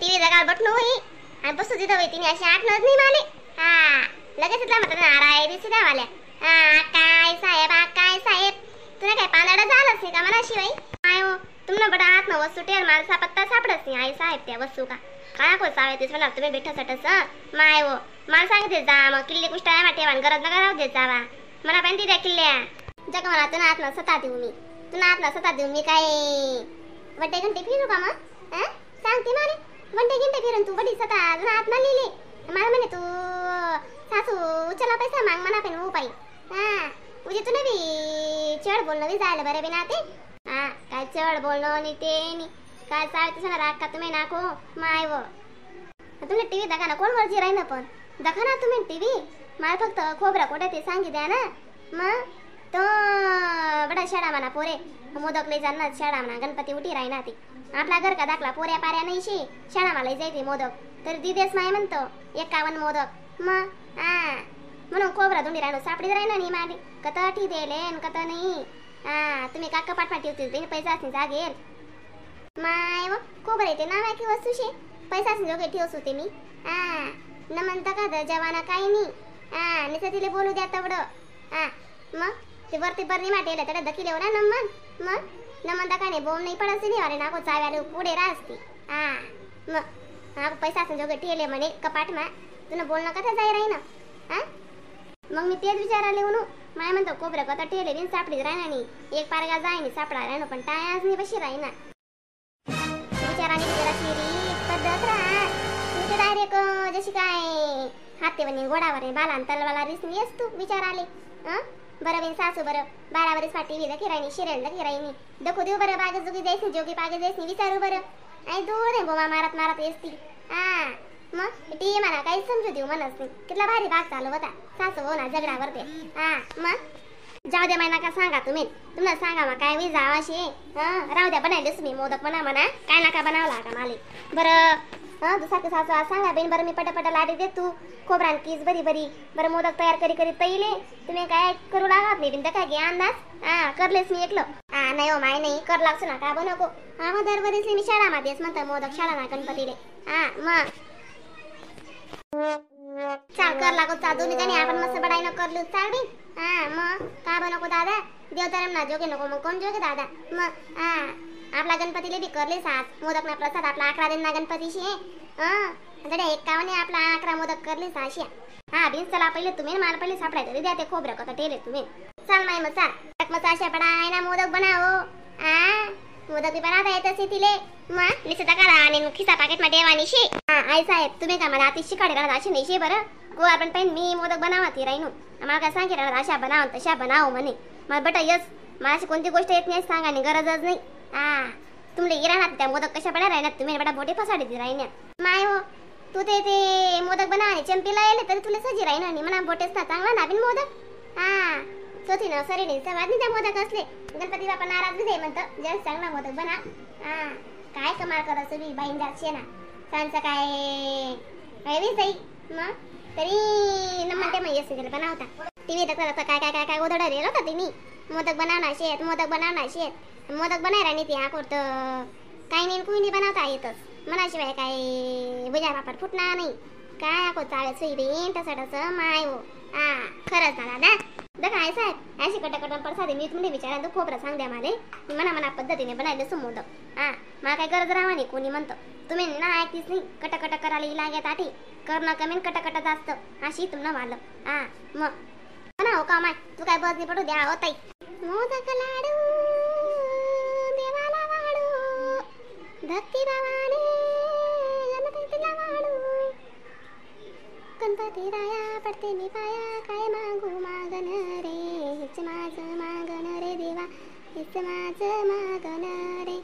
TV जगाल बटणू होई आणि बसू तिथं होई तिने अशी आठवणच नाही माले. हा लगेच इथला म्हणतात नाराय दिसी वाल्या. हा काय साहेब हा काय साहेब तुला काय पानाडा झालंच नाही का म्हणा शिवाई. काय हो तुम्हाला बडा आत ना वस्तू टेल मला पत्ता सापडत नाही आई साहेब त्या वस्तू का काय को सावे तेच म्हणा तुम्ही भेटा सटस माय हो मला सांगते जा मग किल्ले कुष्ट आहे मा ठेवा गरज नका राहू देत जावा मला पण त्या किल्ल्या जग मला तुला आत ना सता देऊ मी तुला आत ना सता देऊ मी काय वड्डे घंटे फिरू का मग हा सांगते मारे वड्डे घंटे फिरून तू वडी सता अजून आत ना लिहिले मला म्हणे तू सासू उचला पैसा माग म्हणा पण उपाय. हा उद्या तुला बी चढ बोलणं बी जायला बरं बी ना ते. हा काय चढ बोलणं आणि ते नी काय सांगते सांगा राग का तुम्ही नाको माय व तुम्ही टीव्ही दाखा ना कोण मर्जी राही ना पण दाखा ना तुम्ही टीव्ही मला फक्त खोबरा कोठे ते सांगी द्या ना. मग तो बडा शाळा म्हणा पोरे मोदक लई जाणार शाळा म्हणा गणपती उठी राही ना ती आपला घर का दाखला पोऱ्या पाऱ्या नाही शे शाळा मला जायते मोदक तर दिदेस माय म्हणतो 51 मोदक. मग हा म्हणून खोबरा धुंडी राहिलो सापडीत राहिना नाही माली कत ठी देले कत नाही. हा तुम्ही का कपाट पाठी होती पैसा असणे जागेल माय व खोबरं येते ना की वस्तू शे पैसा असणे जोगे ठेवस होते मी. हा न म्हणता का जवाना काही नाही. हा निसा तिले बोलू द्या तवडं. हा मग ते वरती बरणी माटेला त्याला दखी लेव ना नमन मग न म्हणता काय नाही बोंब नाही पडत नाही अरे नाको चाव्याला पुढे राहते. हा मग हा पैसा असणे जोगे ठेवले म्हणे कपाट मा तुला बोलणं कथा जाई राही ना. हा मग मी तेच विचारायला म्हणू माय म्हणतो खोबरं कथा ठेवले बिन सापडीत राहणार नाही एक पारगा जाय नाही सापडा राहणार पण टायाच नाही बशी राही ना विचाराने जराशी पद्धत राहा तू ते डायरेक्ट जशी काय हातेवणी गोडावर बाला तलवाला रिसनी येस तू विचार आले. हं बरं बिन सासू बरं 12 वरीस फाटी टीव्ही दखी राहिनी शिरेल दखी राहिनी दखू देऊ बरं बागे जुगी जायस जोगी पागे जायस विचारू बरं आणि दूर आहे बोमा मारत मारत येस ती. हा मग टी म्हणा काहीच समजू देऊ म्हणत नाही कितला भारी भाग चालू होता सासू हो ना झगडावर ते. हा मग जाऊ द्या माय नका सांगा तुम्ही तुम्हाला सांगा मग काय we जावाशी. हा राहू द्या बनायलेच मी मोदक म्हणा म्हणा काय नका बनावला का माले बरं. हा दुसारखं सासू आज सांगा बेन बरं मी पटापटा लाडी दे तू खोबरान कीस बरी बरी बरं मोदक तयार करी करी तैले तुम्ही काय करू लागत नाही बिन काय घ्या अंदाज. हा करलेस मी एकलं. हा नाही हो माय नाही कर लागसू ना का नको. हा मग दरवरीसले मी शाळा माध्येच म्हणतो मोदक शाळा ना गणपतीले. हा मग चाल कर लागो चाल दोन्ही जणी आपण मस्त बडाई न करलो चाल बी. हा मग का नको दादा देवधर्म ना जोगे नको मग कोण जोगे दादा. मग हा आपला गणपतीले बी करले सास मोदक ना प्रसाद आपला 11 दिन ना गणपतीशी. हा जडे 51 आपला 11 मोदक करले साशे. हा बिन चला पहिले तुम्ही मला पहिले सापडाय तरी द्या ते खोबरं कथा ठेले तुम्ही चाल माय मग चाल मग अशा पडा ना मोदक बनावो. हा मोदक बी बनावता येत असे तिले मग निसता काढा आणि खिसा पाकेट मध्ये देवानी शे. हा आई साहेब तुम्ही का मला अति शिकाडे राहत अशी नाही शे बरं गो आपण पाहिजे मी मोदक बनावा ती राहीनो आम्हाला काय सांगे राहत अशा बनाव तशा बनाव म्हणे मला बटा यस मला अशी कोणती गोष्ट येत नाही सांगा नाही गरजच नाही. हा तुमले राहणार त्या मोदक कशा पडा राहणार तुम्ही बडा बोटे फसाडे ती राहीना माय हो तू ते ते मोदक बनाव चंपीला येले तरी तुला सजी राहीना आणि म्हणा बोटेच ना चांगला ना बिन मोदक. हा चौथी ना सरी नाही सवाद नाही त्या मोदक असले गणपती बाप्पा नाराज बी म्हणतं जर चांगला मोदक बना. हा काय कमाल करत तुम्ही बाईन जात ना सांगचं काय काय जाई मग तरी न म्हणते मग येस त्याला बनवता टीव्ही दाखवता काय काय काय काय ओधडा दिला होता तिने मोदक बनवणार शेत मोदक बनवणार शेत मोदक बनाय राणी ती आकोट काही नाही कुणी बनवता येतच मनाशिवाय काय बुजा पापड फुटणार नाही काय आको चाळे सुई बेन तसं तसं माय हो. हा खरंच ना दादा दखा आहे साहेब अशी कटकट प्रसाद मी तुम्ही विचारा तू खोबरं सांग द्या मला मना मना पद्धतीने बनायला मोदक. हा मला काय गरज राहा नाही कोणी म्हणतो तुम्ही ना ऐकतीच नाही कटकट करायला लागत आठी करणं कमी कटकट जास्त अशी तुम्हाला मारलं. हा मग ना हो का माय तू काय बसनी पडू द्या हो ताई मोदक लाडू देवाला वाढू भक्ती भावाने गणपतीला वाढू गणपती राया पडते मी पाया काय मागू मागन रे हेच माझं मागन रे देवा हेच माझं मागन रे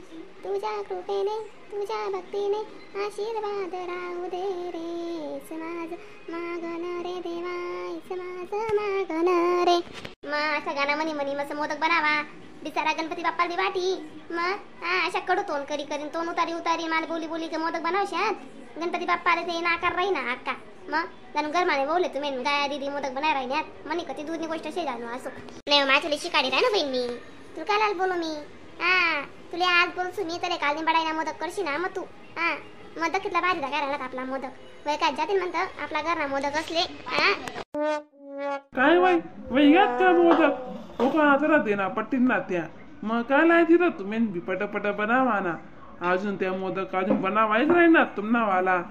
तुझ्या कृपेने तुझ्या भक्तीने आशीर्वाद राहू दे रे हेच माझं मागन रे देवा हेच माझं मागन रे. मग अशा गाणं म्हणी म्हणी मस्त मोदक बनावा बिचारा गणपती बाप्पा वाटी मग हा अशा कडू तोंड करी करीन तोंड उतारी उतारी मला बोली बोली का मोदक बनवशात गणपती बाप्पा आले ते नाकार राही ना अक्का. मग जाणून गरमाने बोलले तुम्ही गाया दीदी मोदक बनाय राहिण्यात म्हणे कधी दूधनी गोष्ट अशी जाणू असो नाही माझ्या तुला शिकाडी राह ना बहीण मी तुला काय बोलू मी. हा तुला आज बोलसू मी तर काल बडायला मोदक करशी ना मग तू. हा Modak कितला भारी काय राहणार आपला मोदक वय काय जातील म्हणतं आपला घरना मोदक असले. हा काय बाई वय यात का मोदक ओ का आता देना पट्टीन ना त्या मग काय नाही तिथं तुम्ही बी पटपट बनावा ना. अजून त्या मोदक अजून बनावायच राही ना तुम्हाला वाला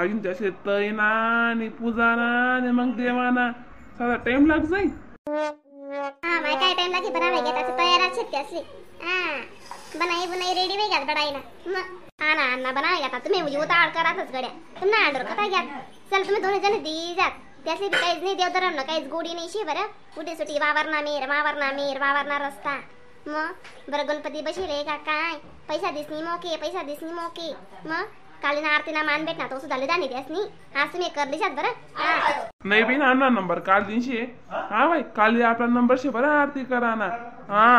अजून त्याचे तयना आणि पूजाना आणि मग देवाना साधा टाइम लाग जाई. हा माय काय टाइम लागे बनावाय घेत असं तयार आहेत ते असले. हा बनाई बनाई रेडी वे घ्या बडाई ना मग. हा ना अण्णा बनाय घ्या तुम्ही उताळ करातच गड्या तुम्हाला आंडोर कथा घ्या. चल तुम्ही दोन्ही जण दी जात त्यासले बी काहीच नाही देवधरम ना काहीच गोडी नाही शे बरं उठे सुटी वावरना मेर वावरना मेर वावरना रस्ता. मग बरं गणपती बसेले का काय पैसा दिसनी मोके पैसा दिसनी मोके. मग कालीना आरतीना मान भेटना तो सुद्धा जाणी त्यासनी आज तुम्ही करली जात बरं. नाही बी ना नंबर काल दिनशे. हा बाई काल आपला नंबर शे बरं आरती करा ना. हा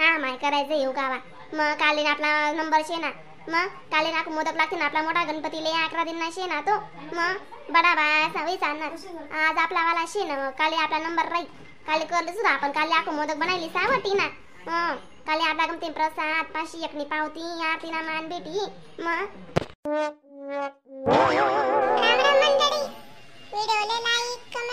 हा माय करायचं येऊ गावा मग कालीन आपला नंबर शे ना. मग कालीन आक मोदक लागते ना आपला मोठा गणपती ले 11 दिन ना शे ना तो मग बडा बा सवय चालणार आज आपला वाला शे ना. मग काली आपला नंबर राही काली करले सुद्धा आपण काली आक मोदक बनायली सावटी ना. काली आपला गमते प्रसाद 500 एकनी पावती आरतीना मान बेटी. मग राम राम मंडळी, व्हिडिओला लाईक कमेंट